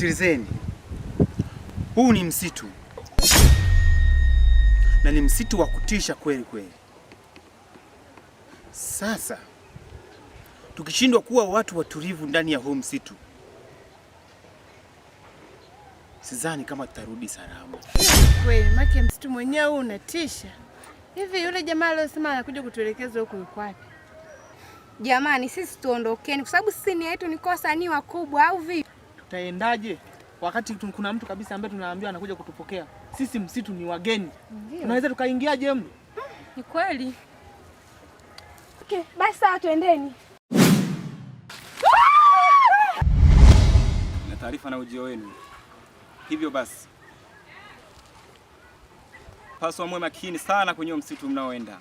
Sikilizeni, huu ni msitu na ni msitu wa kutisha kweli kweli. Sasa tukishindwa kuwa watu watulivu ndani ya huu msitu, sidhani kama tutarudi salama. Kweli, make msitu mwenyewe huu unatisha. Hivi yule jamaa aliyosema anakuja kutuelekeza huko yuko wapi? Jamani, sisi tuondokeni kwa sababu sisi nia yetu ni kuwa wasanii wakubwa au vipi? Tutaendaje wakati kuna mtu kabisa ambaye tunaambiwa anakuja kutupokea? Sisi msitu ni wageni. Tunaweza tukaingiaje mle? Ni kweli. Okay, basi sawa, twendeni. Na taarifa na ujio wenu. Hivyo basi paswa muwe makini sana kwenye msitu mnaoenda,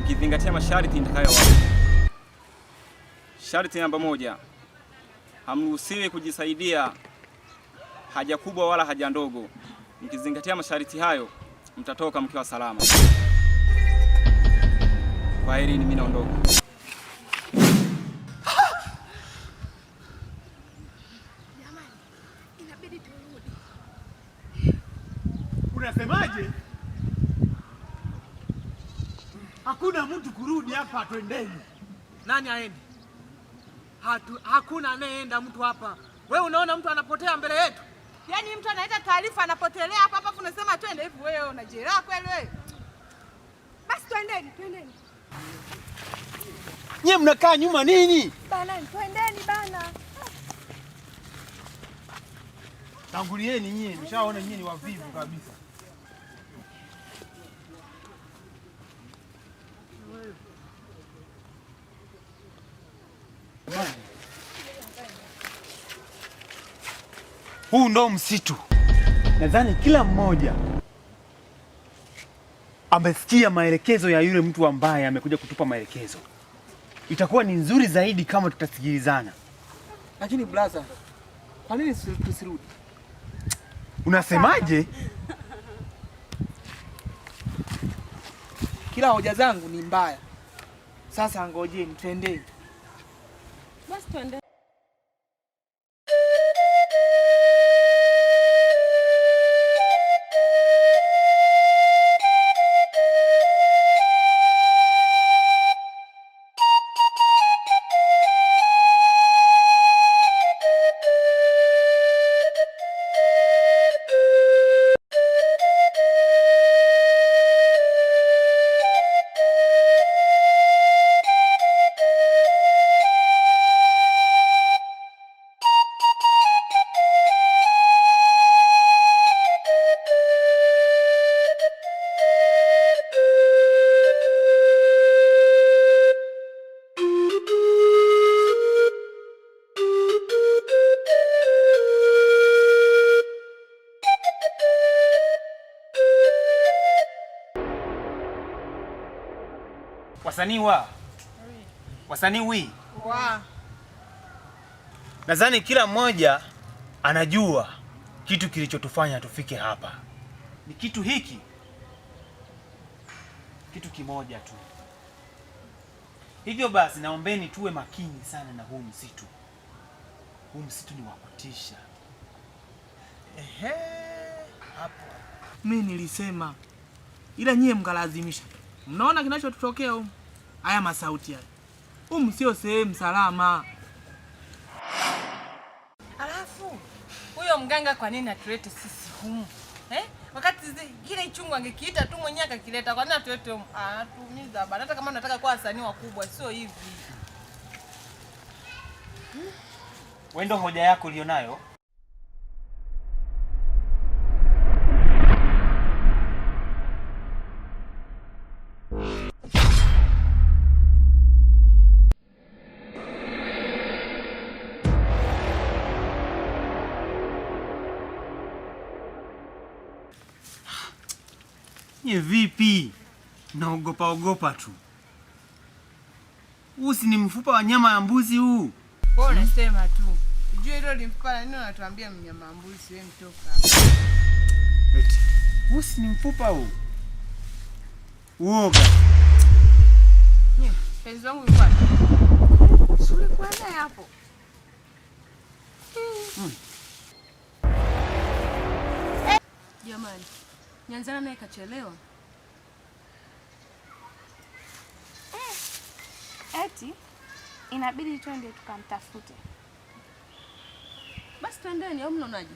mkizingatia masharti nitakayowapa. Sharti namba 1, hamruhusiwi kujisaidia haja kubwa wala haja ndogo. Mkizingatia masharti hayo, mtatoka mkiwa salama. Kwaherini, mimi naondoka. Jamani, inabidi turudi. Unasemaje? Hakuna mtu kurudi hapa, twendeni. Nani aende? Hakuna anayeenda mtu hapa. Wewe unaona mtu anapotea mbele yetu? Yaani mtu analeta taarifa anapotelea hapa hapa, unasema twende hivi. Wewe una jeraha kweli wewe? Basi twendeni, twendeni. Nyie mnakaa nyuma nini? Bana, twendeni bana. Tangulieni nyie, mshaona nyie ni wavivu kabisa. Huu ndo msitu. Nadhani kila mmoja amesikia maelekezo ya yule mtu ambaye amekuja kutupa maelekezo. Itakuwa ni nzuri zaidi kama tutasikilizana. Lakini brother, kwa nini tusirudi? Unasemaje? Kila hoja zangu ni mbaya. Sasa ngojeni, twendeni. Basi twende. Wasanii wa wasanii wi Wa. Nadhani kila mmoja anajua kitu kilichotufanya tufike hapa. Ni kitu hiki, kitu kimoja tu. Hivyo basi, naombeni tuwe makini sana na huu msitu. Huu msitu ni wa kutisha. Ehe, hapo mimi nilisema, ila nyie mkalazimisha. Mnaona kinachotokea humu? Haya masauti haya. Humu sio sehemu salama. Alafu huyo mganga kwa nini atulete sisi humu? Eh? Wakati kile chungu angekiita tu mwenyewe akakileta, kwa nini atulete humu? Anatuumiza bana. Hata kama unataka kuwa wasanii wakubwa sio hivi. Wewe ndio hoja yako ulionayo. Nye vipi? Naogopa ogopa tu. Huu si ni mfupa wa nyama ya mbuzi huu? Wewe unasema tu. Ujue hilo limfupa na nini unatuambia mnyama wa mbuzi wewe mtoka hapa. Eti, huu si ni mfupa huu? Uoga. Nye, penzi wangu yuko wapi? Si ulikuwa naye hapo? Jamani, Nyanzara naye kachelewa. Eti inabidi twende tukamtafute. Basi twendeni au mnaonaje?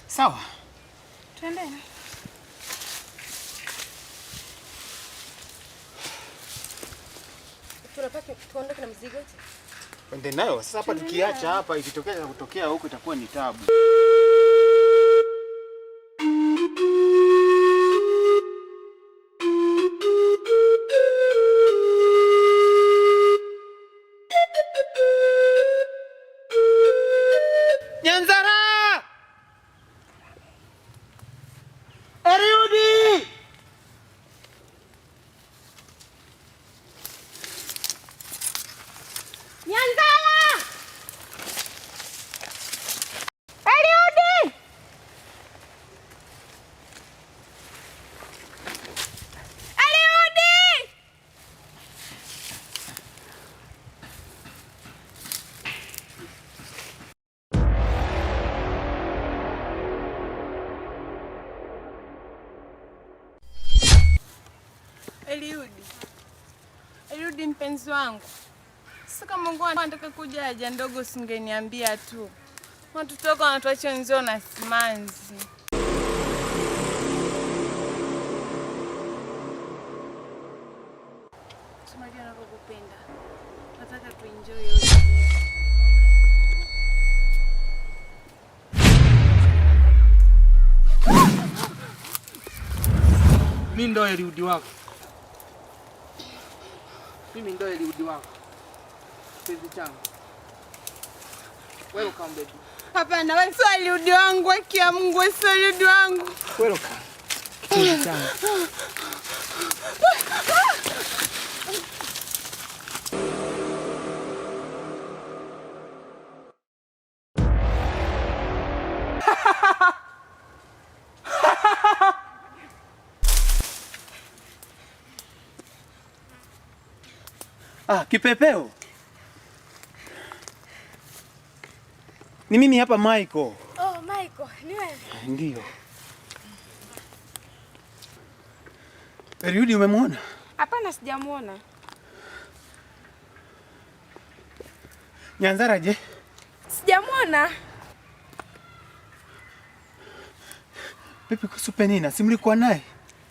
Sawa. Twendeni. Tunapaki tuondoke na mzigo eti? Twende nayo. Sasa hapa tukiacha hapa ikitokea cha kutokea huko itakuwa ni tabu. Nyanzara! Eliudi! Nyanzara! Eliudi! Eliudi! Eliudi, Eliudi mpenzi wangu, sasa kama Mungu anataka kuja haja ndogo usingeniambia tu. Watoto wanatuacha wenzio na simanzi. Unajua ninavyokupenda. Nataka tuenjoy yote. Mimi ndo Eliudi wako. Mimi ndo Eliudi wako. Kipenzi changu. Welcome baby. Hapana, wewe sio Eliudi wangu, haki ya Mungu, wewe sio Eliudi wangu. Welcome. Kipenzi changu. Ah, kipepeo. Ni mimi hapa Michael. Oh, Michael, ni wewe. Ndio. Eliudi umemwona? Hapana, sijamuona. Nyanzara je? Sijamuona. Vipi kuhusu Penina? Si mlikuwa naye?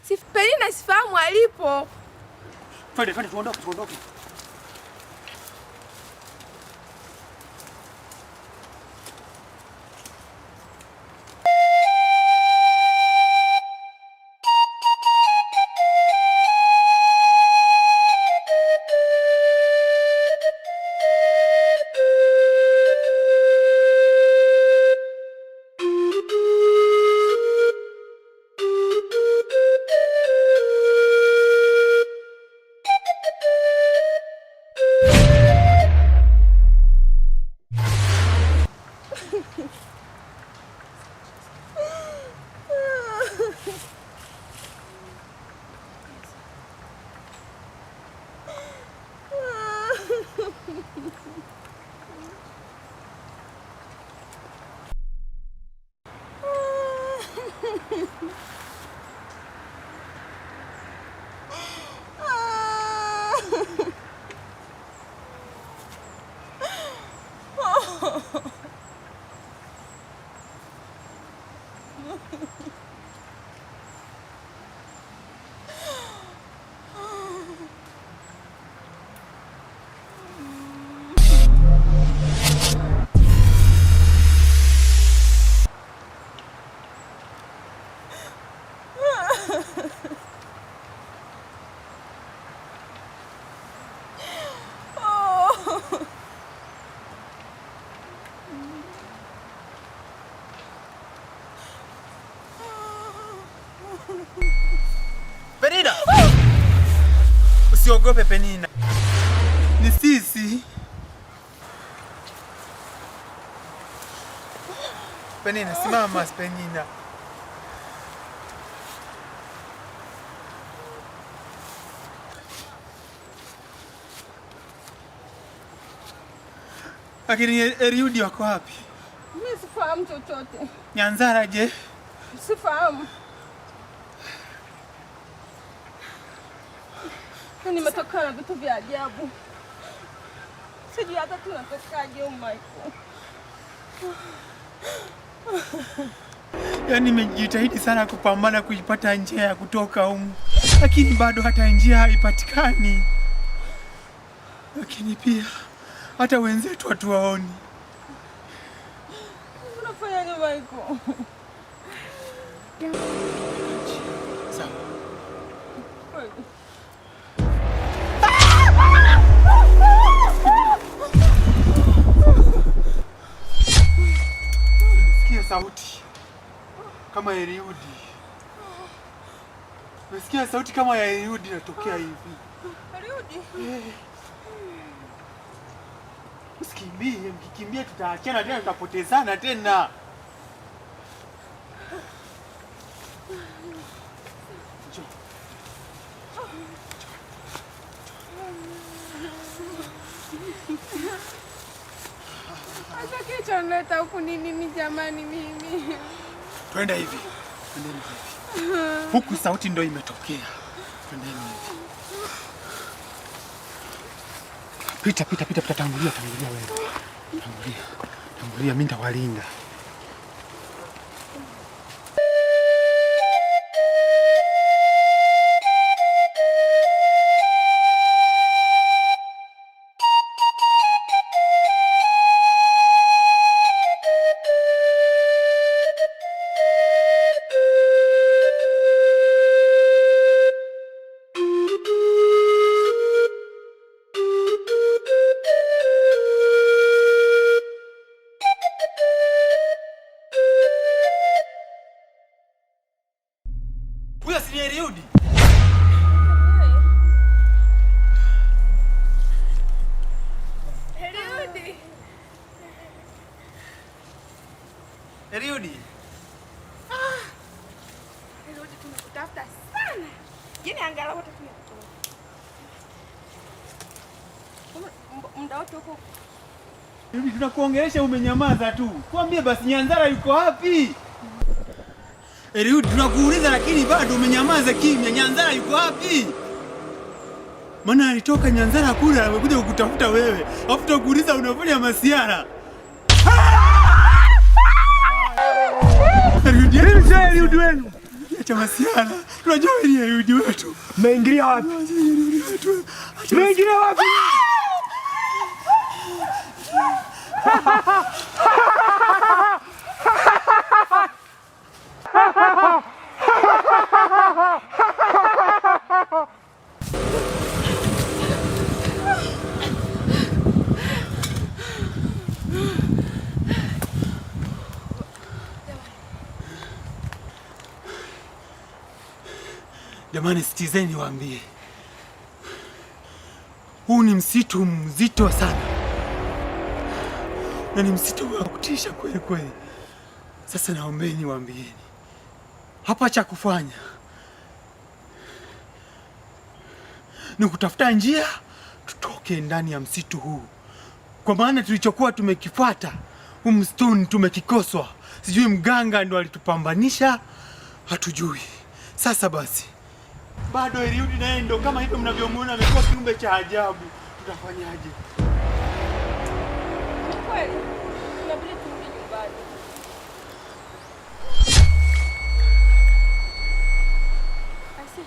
Si Penina sifahamu alipo. Twende, twende tuondoke, tuondoke. Penina! Usiogope Penina. Ni sisi. Penina, simama Penina. Lakini Eliudi wako wapi? Mimi sifahamu chochote. Nyanzara je? Sifahamu. Nimetokana na vitu vya ajabu. Sijui hata tunatokaje Michael. Yaani nimejitahidi sana kupambana kuipata njia ya kutoka humu, lakini bado hata njia haipatikani. Lakini pia hata wenzetu hatuwaoni. Unafanyaje Michael? Sawa. Nimesikia sauti kama Eliudi. Nimesikia sauti kama ya Eliudi inatokea hivi. Eliudi? Msikimbie, mkikimbia tutaachana tena, tutapotezana tena. Njoo. Sasa kilichonileta huku ni nini jamani mimi? Twende hivi. Twendeni hivi. Huku sauti ndio imetokea. Twendeni hivi. Pita, pita, pita, pita, tangulia, tangulia wewe. Tangulia. Tangulia, mimi nitawalinda. Huyo si ni Eliudi? Eliudi. Eliudi. Eliudi tumekutafuta sana. Yaani angalau hata tumekutoa. Muda wote huko Eliudi, tunakuongelesha umenyamaza tu. Tuambie basi Nyanzara yuko wapi? Eliudi, tunakuuliza lakini bado umenyamaza kimya. Nyanzara yuko wapi? Maana alitoka Nyanzara kule amekuja kukutafuta wewe. Alafu tunakuuliza unafanya masiara. Eliudi, Eliudi wenu. Acha masiara. Tunajua wewe ni Eliudi wetu. Mmeingilia wapi? Eliudi wetu. Acha Mmeingilia wapi? Jamani, sikizeni niwaambie, huu ni msitu mzito sana na ni msitu wa kutisha kweli kweli. Sasa naombeni niwaambieni, hapa cha kufanya ni kutafuta njia tutoke ndani ya msitu huu, kwa maana tulichokuwa tumekifuata huu msituni tumekikoswa. Sijui mganga ndo alitupambanisha, hatujui. Sasa basi bado Eliudi naye ndo kama hivyo mnavyomuona amekuwa kiumbe cha ajabu. Tutafanyaje? Ni kweli inabidi turudi nyumbani. Asi.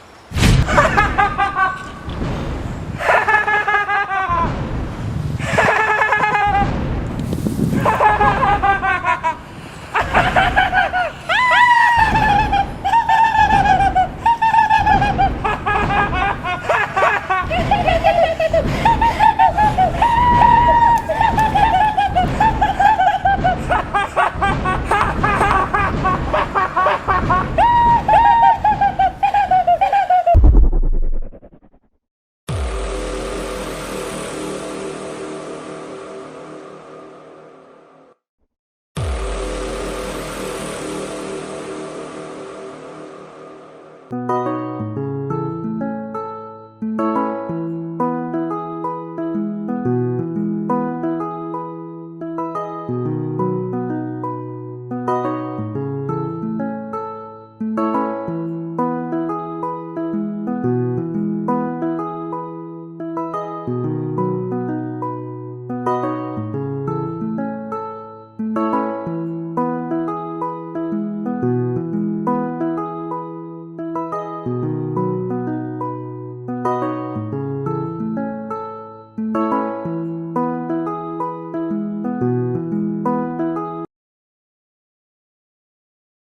Thank you.